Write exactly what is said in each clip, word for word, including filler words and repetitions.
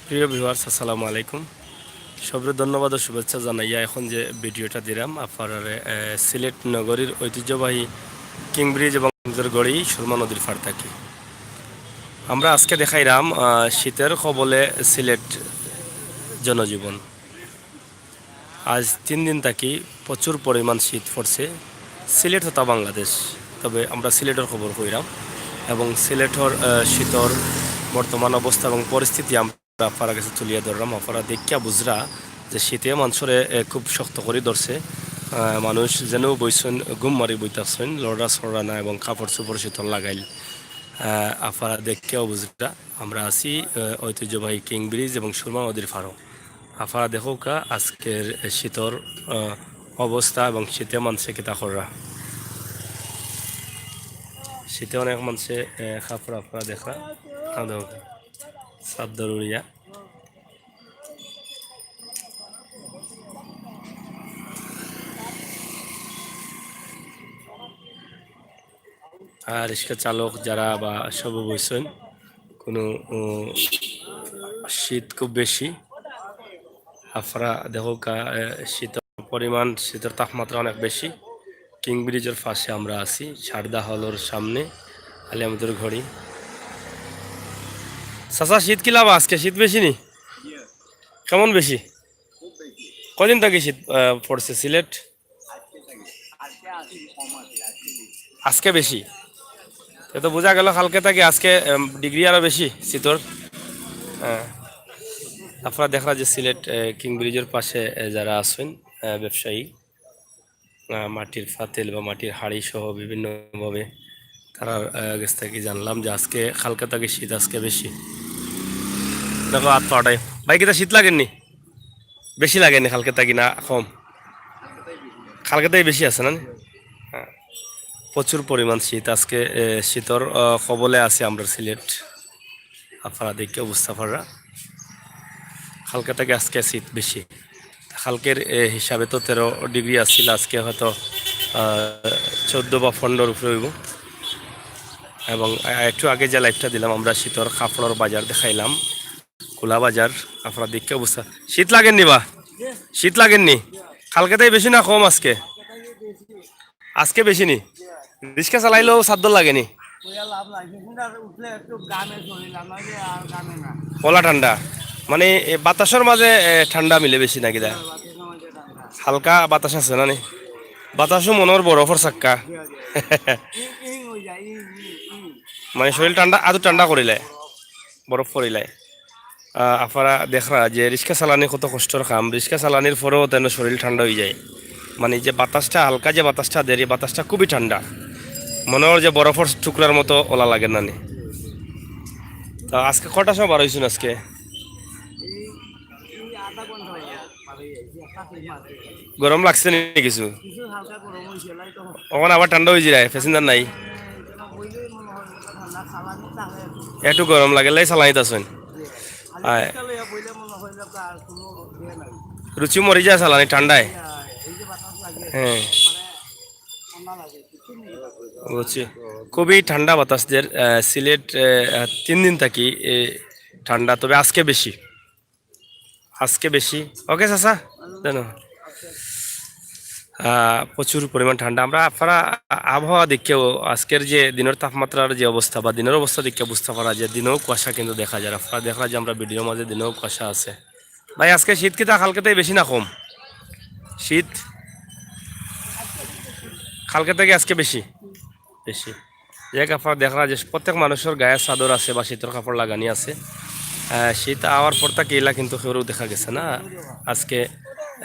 প্রিয় ভিউয়ার্স, আসসালামু আলাইকুম। সবরে ধন্যবাদ ও শুভেচ্ছা জানাইয়া এখন যে ভিডিওটা দিলাম আপনারারে, আহ, সিলেট নগরীর ঐতিহ্যবাহী কিং ব্রিজ এবং ঘড়ি সুরমা নদীর পাড় থাকি। আমরা আজকে দেখাইলাম, আহ, শীতের কবলে সিলেট জনজীবন। আজ তিন দিন থাকি প্রচুর পরিমাণ শীত পড়ছে সিলেট তথা বাংলাদেশ। তবে আমরা সিলেটর খবর কইরাম এবং সিলেটর, আহ, শীতর বর্তমান অবস্থা এবং পরিস্থিতি আমরা আপনারা কাছে তুলিয়া ধরলাম। আপনারা দেখিয়া বুঝরা যে শীতে মানুষরে, আহ, খুব শক্ত করি ধরছে। আহ, মানুষ যেন বইছইন, ঘুম মারি বই থাকছইন, লড়া চড়া না এবং কাপড় চোপড় শীতল লাগাইল। আহ, আপনারা দেখিয়াও বুঝরা আমরা আছি, আহ, ঐতিহ্যবাহী কিং ব্রিজ এবং সুরমা নদীর পাড়ো। আপনারা দেখউক্কা আজকের শীতর, আহ, অবস্থা এবং শীতে মানষে কিতা কররা। শীতে অনেক মানষে, আহ, কাপড় আপনারা দেখরা, আহ, দেখউক্কা, চাদর উড়িয়া। আর রিক্সা চালক যারা বা সব বইছইন, কোনো, উম, শীত খুব বেশি। আপনারা দেখউক্কা, আহ, শীতর পরিমাণ, শীতর তাপমাত্রা অনেক বেশি। কিং ব্রিজর পাশে আমরা আছি, সারদা হলর সামনে, আলী আহমদর ঘড়ি। চাচা, শীত কিলা বা আজকে? শীত বেশি নি? কেমন বেশি? কদিন থাকি শীত, আহ, পড়ছে সিলেট? আজকে বেশি। এ তো বুঝা গেল কালকে থাকি আজকে, উম, ডিগ্রি আরো বেশি শীতর। হ্যাঁ। আপনারা দেখরা যে সিলেট, আহ, কিং ব্রিজর পাশে, আহ, যারা আছইন, আহ, ব্যবসায়ী, আহ, মাটির ফাতেল বা মাটির হাড়ি সহ বিভিন্নভাবে তারার, আহ, গেছ থাকি জানলাম যে আজকে কালকে থাকি শীত আজকে বেশি। দেখো আত পাটাই। ভাই, কিতা শীত লাগেনি? বেশি লাগেনি কালকে থাকি না কম? কালকে থাকি বেশি আছে না? হ্যাঁ। প্রচুর পরিমাণ শীত। আজকে, এ, শীতর, আহ, কবলে আছে আমরা সিলেট। আপনারা দেখিয়া বুঝতা পাররা। কালকে থাকি আজকে শীত বেশি। কালকের, এ, হিসাবে তো তেরো ডিগ্রি আছিল, আজকে হয়তো, আহ, চোদ্দ বা পনেরোর উপরে অইবো। এবং, আহ, একটু আগে যে liveটা দিলাম, আমরা শীতর কাপড়র বাজার দেখাইলাম, খোলা বাজার। আপনারা দেখিয়া বুঝতা। শীত লাগেনি বা? শীত লাগেনি? কালকে থাকি বেশি না কম আজকে? আজকে বেশি নি? রিক্সা চালাইলেও চাদর লাগেনি? ওলা ঠান্ডা, মানে, এ, বাতাসর মাঝে, এ, ঠান্ডা মিলে বেশি নাকি দা? হালকা বাতাস আছে না নি? বাতাসও মনর বরফর চাক্কা। মানে, শরীর ঠান্ডা, আরো ঠান্ডা করিলে, বরফ পড়িলে। আহ, আপনারা দেখরা যে রিক্সা চালানি কত কষ্টর কাম। রিক্সা চালানির পরেও তেন শরীর ঠান্ডা অইযায়। মানে, যে বাতাসটা, হালকা যে বাতাসটা দের, এই বাতাসটা খুবই ঠান্ডা। মনে অর যে বরফর টুকরার মতো ওলা লাগে না নি। তো আজকে কটার সময় বার অইছইন আজকে? গরম লাগছে নি কিছু? অখন আবার ঠান্ডা অইযায়, passenger নাই। একটু গরম লাগে, লাই চালানিত আছইন। আয়। রুচি মরি যায় চালানি ঠান্ডায়। হ্যাঁ। বুঝছি। খুবই ঠান্ডা বাতাস দের, আহ, সিলেট, আহ, তিন দিন থাকি, এ, ঠান্ডা, তবে আজকে বেশি। আজকে বেশি। OK, চাচা, জানো। আহ, প্রচুর পরিমাণ ঠান্ডা। আমরা আপনারা আবহাওয়া দেখিয়াও আজকের যে দিনর তাপমাত্রার যে অবস্থা বা দিনর অবস্থা দেখিয়া বুঝতা পাররা যে দিনেও কুয়াশা কিন্তু দেখা যায়। আপনারা দেখরা যে আমরা ভিডিওর মাঝে দিনেও কুয়াশা আছে। ভাই, আজকে শীত কিতা কালকে থাকি বেশি না কম? শীত কালকে থাকি আজকে বেশি? বেশি। যাই হোক, আপনারা দেখরা যে প্রত্যেক মানুষর গায়ে চাদর আছে বা শীতর কাপড় লাগানি আছে। আহ, শীত আওয়ার পর থাকি ইলা কিন্তু কেউরও দেখা গেছে না। আজকে,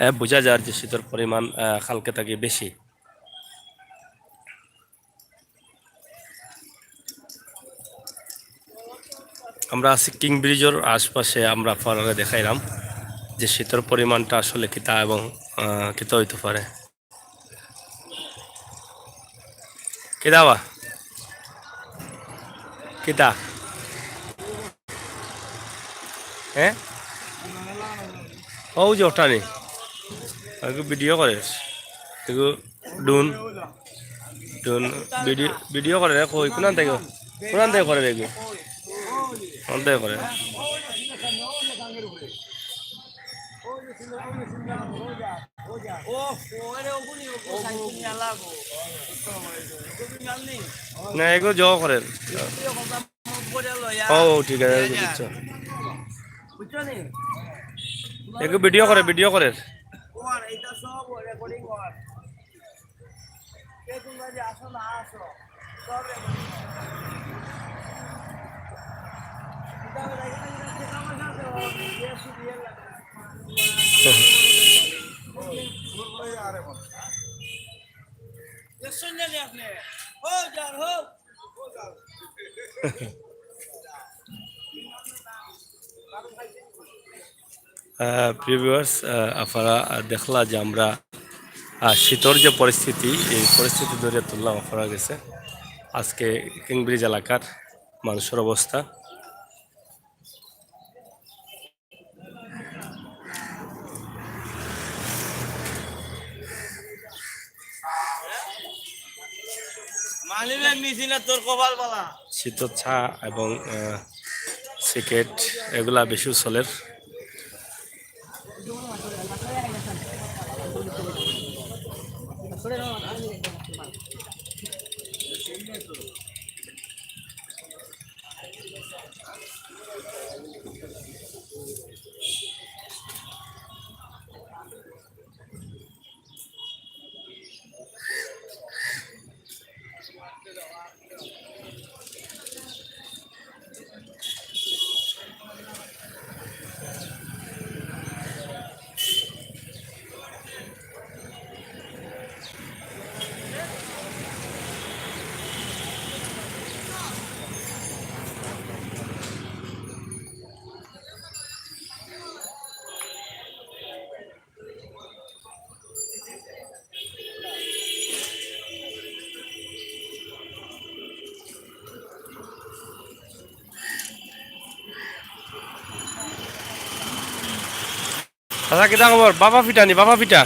আহ, বুঝা যার যে শীতর পরিমাণ, আহ, কালকে থাকি বেশি। আমরা আছি কিং ব্রিজর আশপাশে, আমরা আপনারারে দেখাইলাম যে শীতর পরিমাণটা আসলে কিতা এবং, আহ, কিতা অইতো পারে। কিতা বা? কিতা? হ্যাঁ? অউ যে ওটা নি। একটু ভিডিও করে। একটু ডুন। ডুন ভিডিও, ভিডিও করে রে, কই, কোনান থাকি? কোনান থাকি করে রে এগু? কোনান থাকি করে? না, এগু জো করের। ও, ঠিক আছে, বুঝছো। এগু ভিডিও করের, ভিডিও করের। আহ, প্রিয় ভিউয়ার্স, আহ, আপনারা দেখলা যে আমরা, আহ, শীতর যে পরিস্থিতি, এই পরিস্থিতি ধরে তুললাম আপনারা গেছে। আজকে কিং ব্রিজ এলাকার মানুষের অবস্থা। মানিব্যাগ নিছি না, তোর কপাল বালা। শীতর চা এবং, আহ, সিগারেট এগুলা বেশি চলের। আচ্ছা, কিতা খবর? বাফা পিঠা নি, বাফা পিঠা।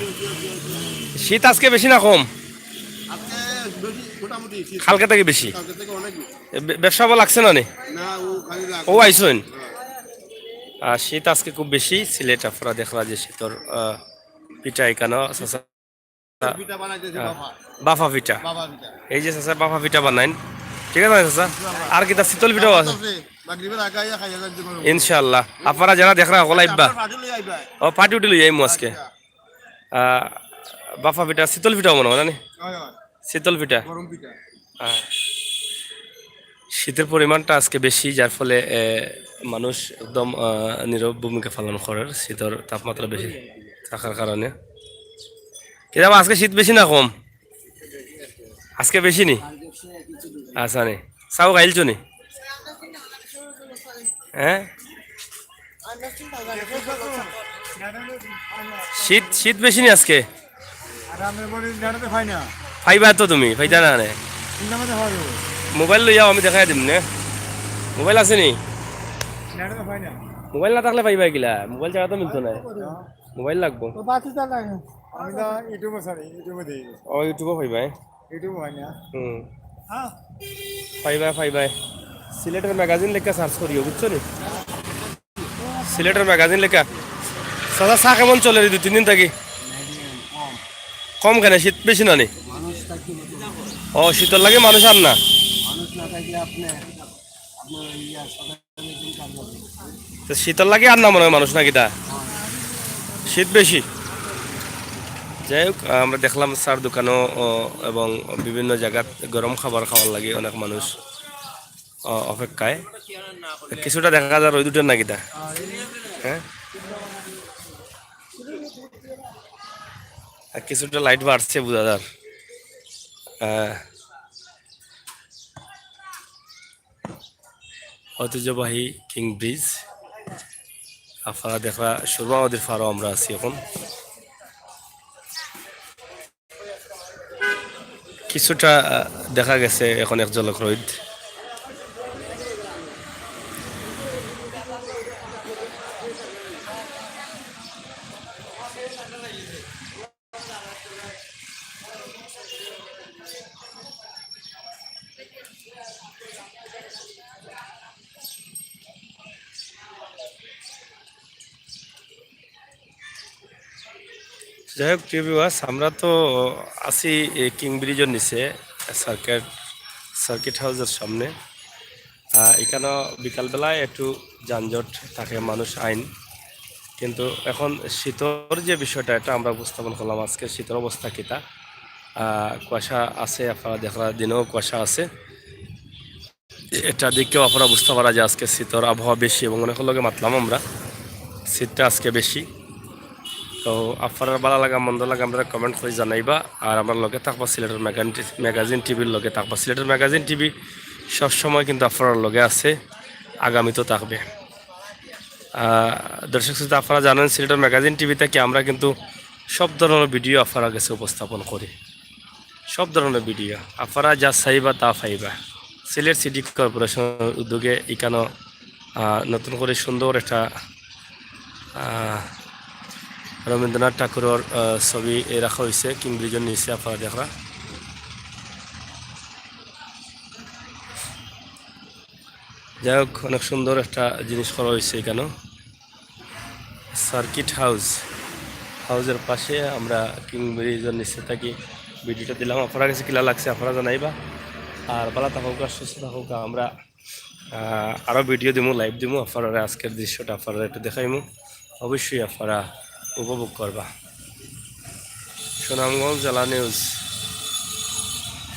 শীত আজকে বেশি না কম? আজকে বেশি, মোটামুটি শীত। কালকে থাকি বেশি? কালকে থাকি অনেক বেশি। এ, বে-, ব্যবসা ভালা লাগছে না নি? না, ও খালি লাগছে। ও আইছইন? হ্যাঁ। আর শীত আজকে খুব বেশি। সিলেট আপনারা দেখলা যে শীতর, আহ, পিঠা এখানো চাচা, পিঠা বানাইতেছে আহ, বাফা। বাফা পিঠা। বাফা পিঠা। এই যে চাচা বাফা পিঠা বানাইন, ঠিক আছে চাচা? আর কিতা শীতল পিঠাও আছে? আছে, মাগরিবের আগে আইয়া খাইয়া যাইতে পারবো। ইনশাআল্লাহ। আপনারা যারা দেখরা, হকল আইবা। আপনার পার্টি লই আইবা। ও, পার্টি উঠি লই আইমু আজকে। আচ্ছা। আহ, বাফা পিঠা, শীতল পিঠাও মনে হয় না নি? হয়, হয়। শীতল পিঠা। গরম পিঠা। হ্যাঁ। শীতের পরিমাণটা আজকে বেশি, যার ফলে, এ, মানুষ একদম, আহ, নীরব ভূমিকা পালন করের। শীতর তাপমাত্রা বেশি থাকার কারণে। কিতা বা আজকে শীত বেশি না কম? আজকে বেশি নি? আচ্ছা নি। চাও খাইলছো নি? হ্যাঁ? শীত, শীত বেশি নি আজকে? আর আমি বলি, নেটে তো পাই না। পাইবা তো তুমি, পাইতা না নে? কোনটা মধ্যে পাওয়া যাবে? মোবাইল লই যাও, আমি দেখাই দিম নে। মোবাইল আছে নি? নেটে তো পাই না। মোবাইল না থাকলে পাইবা কিলা? মোবাইল ছাড়া তো মিলতো না। হ্যাঁ। মোবাইল লাগবো। ও, বাতি তো লাগে। আমি তো YouTube-এ ছাড়ি, YouTube-এ দেই। ও, YouTube-এ পাইবা, হ্যাঁ? YouTube হয় না। হুম। হ্যাঁ। পাইবা, পাইবা। সিলেটের ম্যাগাজিন লেখা সার্চ করিও, বুঝছো নি? সিলেটের ম্যাগাজিন লেখা। চাচা, চা কেমন চলের দুই তিন দিন থাকি? কম। কম কেনে? শীত বেশি না নি? মানুষ থাকি বেশি। ও, শীতর লাগি মানুষ আর না? মানুষ না থাকলে আপনি, আপনার ইয়া, সকালে দিন কাজ হবে। তো শীতর লাগি আর না মনে হয় মানুষ না কিতা? শীত বেশি। যাই হোক, আমরা দেখলাম চার দোকানো, ও, এবং বিভিন্ন জাগাত গরম খাবার খাওয়ার লাগি অনেক মানুষ, ও, অপেক্ষায়। কিছুটা দেখা যায় রোদ উঠের না কিতা? হ্যাঁ? আর কিছুটা লাইট বাড়ছে বুঝা যার। আহ, ঐতিহ্যবাহী কিং ব্রিজ। আপনারা দেখরা সুরমা নদীর পাড়ও আমরা আছি এখন। কিছুটা, আহ, দেখা গেছে এখন এক ঝলক রইদ। যাই হোক, প্রিয় ভিউয়ার্স, আমরা তো আছি এই কিং ব্রিজের নিচে, সার্কিট সার্কিট হাউসের সামনে। আহ, এখানে বিকালবেলায় একটু যানজট থাকে, মানুষ আইন, কিন্তু এখন শীতর যে বিষয়টা, এটা আমরা উপস্থাপন করলাম। আজকে শীতর অবস্থা কিতা? আহ, কুয়াশা আছে, আপনারা দেখরা দিনেও কুয়াশা আছে। এটা দেখেও আপনারা বুঝতে পারা যায় আজকে শীতর আবহাওয়া বেশি, এবং অনেক লগে মাতলাম আমরা, শীতটা আজকে বেশি। তো আপনারার ভালা লাগা মন্দ লাগা আমরা কমেন্ট করে জানাইবা, আর আমরা লগে থাকবা সিলেটের ম্যাগাজিন ম্যাগাজিন টিভির লগে থাকবা। সিলেটের ম্যাগাজিন টিভি সবসময় কিন্তু আপনারার লগে আছে, আগামীতেও থাকবে। আহ, দর্শক শ্রোতা, আপনারা জানেন সিলেটের ম্যাগাজিন টিভি থেকে আমরা কিন্তু সব ধরনের ভিডিও আপনারার কাছে উপস্থাপন করি, সব ধরনের ভিডিও আপনারা যা চাইবা তা পাইবা। সিলেট সিটি কর্পোরেশনের উদ্যোগে এখানে আহ, নতুন করে সুন্দর একটা আহ, রবীন্দ্রনাথ ঠাকুরের আহ, ছবি এ রাখা হয়েছে কিং ব্রিজের নিচে, আপনারা দেখরা। যাই হোক, অনেক সুন্দর একটা জিনিস করা হয়েছে এখানে। সার্কিট হাউস হাউসের পাশে আমরা কিং ব্রিজের নিচে থাকি, ভিডিওটা দিলাম। আপনারা কাছে কিলা লাগছে আপনারা জানাইবা, আর ভালা থাকুক আর সুস্থ থাকুক। আমরা আহ, আরও ভিডিও দিমু, লাইভ দিমু, আপনারা আজকের দৃশ্যটা আপনারা একটু দেখাইমু, অবশ্যই আপনারা উপভোগ করবা। সুনামগঞ্জ জেলা নিউজ,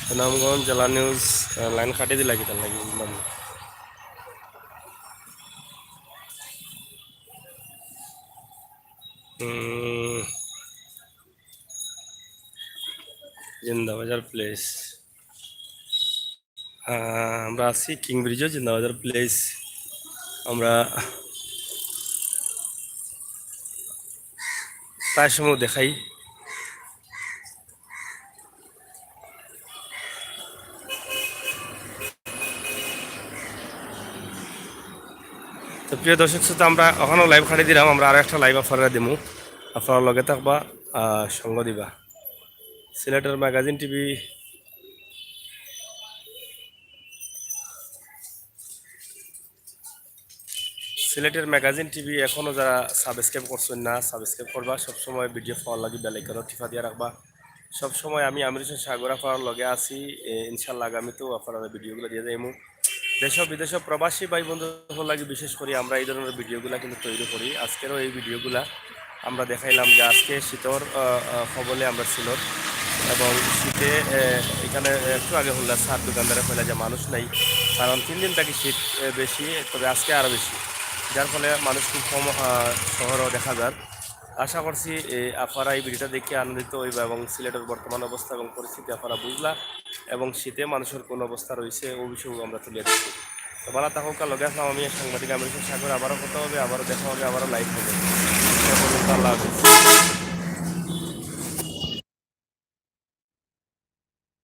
সুনামগঞ্জ জেলা নিউজ। আহ, লাইন কাটি দিলা কিতার লাগি বুঝলাম না। উম, জিন্দাবাজার প্লেস। আহ, আমরা আছি কিং ব্রিজে, জিন্দাবাজার প্লেস। আমরা প্রায় সময় দেখাই। তো প্রিয় দর্শক শ্রোতা, আমরা ওখানেও লাইভ কাটি দিলাম, আমরা আরো একটা লাইভ আপনারা দিমু, আপনারা লগে থাকবা, আহ, সঙ্গ দিবা। সিলেটের ম্যাগাজিন টিভি, সিলেটের ম্যাগাজিন টিভি এখনো যারা সাবস্ক্রাইব করছেন না, সাবস্ক্রাইব করবা। সবসময় ভিডিও পাওয়ার লাগি বেল আইকন টিপা দিয়া রাখবা। সবসময় আমি আমির হোসেন সাগর আপনারার লগে আছি। এ, ইনশাল্লাহ আগামীতেও আপনারা ভিডিওগুলো দিয়ে যাইমু। দেশ বিদেশ প্রবাসী ভাই বন্ধু সকল লাগি বিশেষ করে আমরা এই ধরনের ভিডিওগুলা কিন্তু তৈরি করি। আজকেরও এই ভিডিওগুলা আমরা দেখাইলাম যে আজকে শীতর, আহ, আহ, কবলে আমরা সিলেট, এবং শীতে, আহ, এখানে একটু আগে হুনলা সার দোকানদারে কইলা যে মানুষ নাই, কারণ তিন দিন থাকি শীত, আহ, বেশি, তবে আজকে আরো বেশি, যার ফলে মানুষ খুব কম, আহ, শহরেও দেখা যার। আশা করছি, এ, আপনারা এই ভিডিওটা দেখে আনন্দিত হইবা এবং সিলেটের বর্তমান অবস্থা এবং পরিস্থিতি আপনারা বুঝলা এবং শীতে মানুষের কোন অবস্থা রয়েছে, ও বিষয়েও আমরা তুলে ধরছি। তো ভালা থাকুক, আর লগে আসলাম আমি সাংবাদিক আমির হোসেন সাগর। আবারও কথা হবে, আবারও দেখা হবে, আবারও লাইভ হবে। সে পর্যন্ত আল্লাহ হাফিজ।